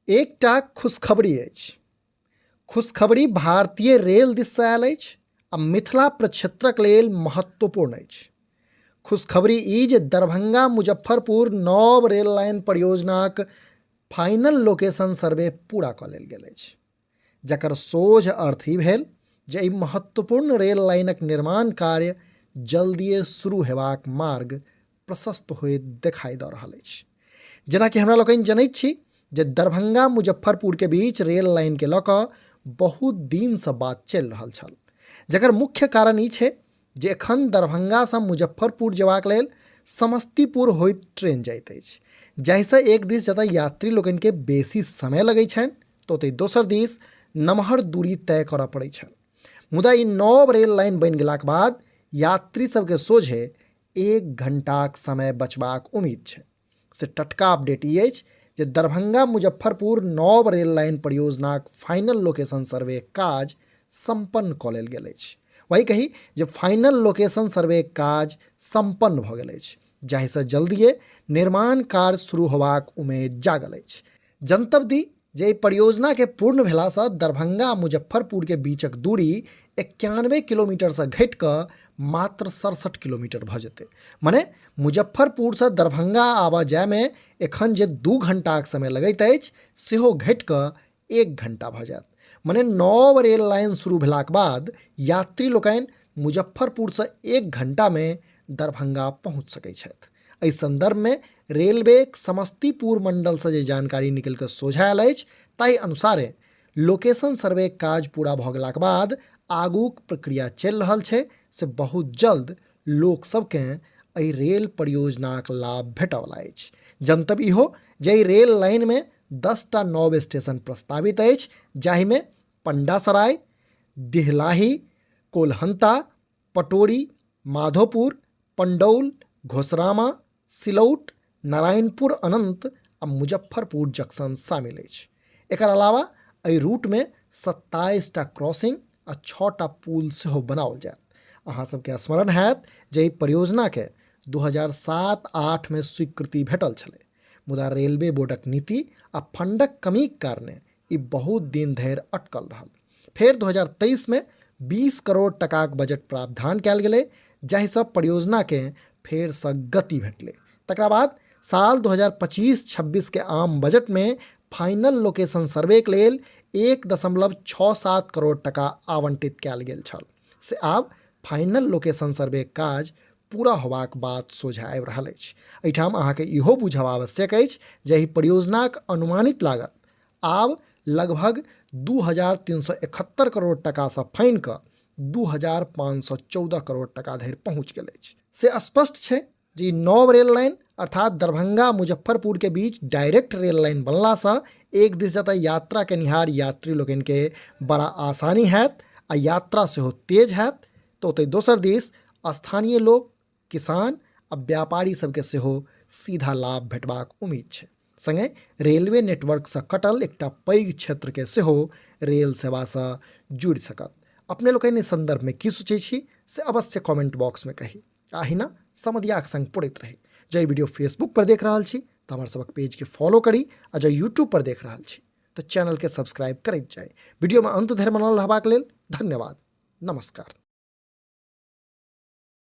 एकटा खुशखबरी अछि। खुशखबरी भारतीय रेल दिससँ आयल अछि आ मिथिला प्रक्षेत्रक लेल महत्वपूर्ण अछि। खुशखबरी ई जे दरभंगा मुजफ्फरपुर नव रेल लाइन परियोजनाक फाइनल लोकेशन सर्वे पूरा कऽ लेल गेल अछि, जकर सोझ अर्थ ई भेल जे एहि महत्वपूर्ण रेल लाइनक निर्माण कार्य जल्दिए शुरू हेबाक मार्ग प्रशस्त होइत देखाइ दऽ रहल अछि। जेनाकि हमरा लोकनि जनैत छी जे दरभंगा मुजफ्फरपुरके बीच रेल लाइनके लऽ कऽ बहुत दिनसँ बात चलि रहल छल, जकर मुख्य कारण ई छै जे एखन दरभंगासँ मुजफ्फरपुर जेबाक लेल समस्तीपुर होइत ट्रेन जाइत अछि, जाहिसँ एक दिस जतऽ यात्री लोकनिके बेसी समय लगै छनि तऽ ओतहि दोसर दिस नमहर दूरी तय करऽ पड़ै छनि। मुदा ई नव रेल लाइन बनि गेलाक बाद यात्री सबके सोझे 1 घंटाक समय बचबाक उम्मीद छै। से टटका अपडेट ई अछि जे दरभंगा मुजफ्फरपुर नव रेल लाइन परियोजनाक फाइनल लोकेशन सर्वे काज सम्पन्न कऽ लेल गेल अछि। वही कही जे फाइनल लोकेशन सर्वे काज सम्पन्न भऽ गेल अछि, जाहिसँ जल्दिए निर्माण कार्य शुरू होबाक उम्मीद जागल अछि। जनतब दी जे एहि परियोजनाके पूर्ण भेलासँ दरभंगा आ मुजफ्फरपुरके बीचक दूरी 91 किलोमीटरसँ घटि कऽ मात्र 67 किलोमीटर भऽ जेतै। मने मुजफ्फरपुरसँ दरभंगा आबऽ जायमे एखन जे 2 घंटाक समय लगैत अछि सेहो घटि कऽ 1 घंटा भऽ जायत। मने नव रेल लाइन शुरू भेलाक बाद यात्री लोकनि मुजफ्फरपुरसँ 1 घंटामे दरभंगा पहुँच सकै छथि। एहि संदर्भमे रेलवे समस्तीपुर मंडलसँ जे जानकारी निकलि कऽ सोझा आयल अछि ताहि अनुसारे लोकेशन सर्वे काज पूरा भऽ गेलाक बाद आगूक प्रक्रिया चलि रहल छै, से बहुत जल्द लोक सबकेँ एहि रेल परियोजनाक लाभ भेटयवला अछि। जनतब इहो जे एहि रेल लाइनमे 10टा नव स्टेशन प्रस्तावित अछि, जाहिमे पंडासराय, डिहलाही, कोलहंता, पटोरी, माधोपुर, पंडौल, घोसरामा, सिलौट, नारायणपुर अनंत आ मुजफ्फरपुर जंक्शन शामिल अछि। एकर अलावा एहि रूटमे 27टा क्रॉसिंग आ 6टा पुल सेहो बनाओल जायत। अहाँ सबके स्मरण हैत जे एहि परियोजनाके 2007-8 मे स्वीकृति भेटल छलै, मुदा रेलवे बोर्डक नीति आ फंडक कमीक कारणे ई बहुत दिन धरि अटकल रहल। फेर 2023 मे 20 करोड़ टकाक बजट प्रावधान कयल गेलै, जाहिसँ परियोजनाके फेरसँ गति भेटलै। तकरा बाद साल 2025-26 के आम बजटमे फाइनल लोकेशन सर्वेक लेल 1.67 करोड़ टका आवंटित कयल गेल छल, से आब फाइनल लोकेशन सर्वे काज पूरा होबाक बात सोझा आबि रहल अछि। एहिठाम अहाँके इहो बुझब आवश्यक अछि जे एहि परियोजनाक अनुमानित लागत आब लगभग 2371 करोड़ टकासँ फानि कऽ 2514 करोड़ टका धरि पहुँच गेल अछि। से स्पष्ट छै जे ई नव रेल लाइन अर्थात दरभंगा मुजफ्फरपुर के बीच डायरेक्ट रेल लाइन बनलासँ एक दिस जतऽ यात्रा केनिहार यात्री लोकनिके बड़ा आसानी हैत आ यात्रा सेहो तेज हैत, तऽ ओतहि दोसर दिस स्थानीय लोक, किसान आ व्यापारी सबके सेहो सीधा लाभ भेटबाक उम्मीद छै। संगे रेलवे नेटवर्कसँ कटल एकटा पैघ क्षेत्रके सेहो रेल सेवासँ जुड़ि सकत। अपने लोकनि एहि सन्दर्भमे की सोचै छी से अवश्य कमेंट बॉक्समे कही। आ अहिना समदियाक संग पुरैत रही। जँ ई वीडियो फेसबुक पर देख रहल छी तऽ हमर सबक पेजके फॉलो करी आ जँ यूट्यूब पर देख रहल छी तऽ चैनलके सब्सक्राइब करैत जाइ। वीडियोमे अंत धरि बनल रहबाक लेल धन्यवाद। नमस्कार।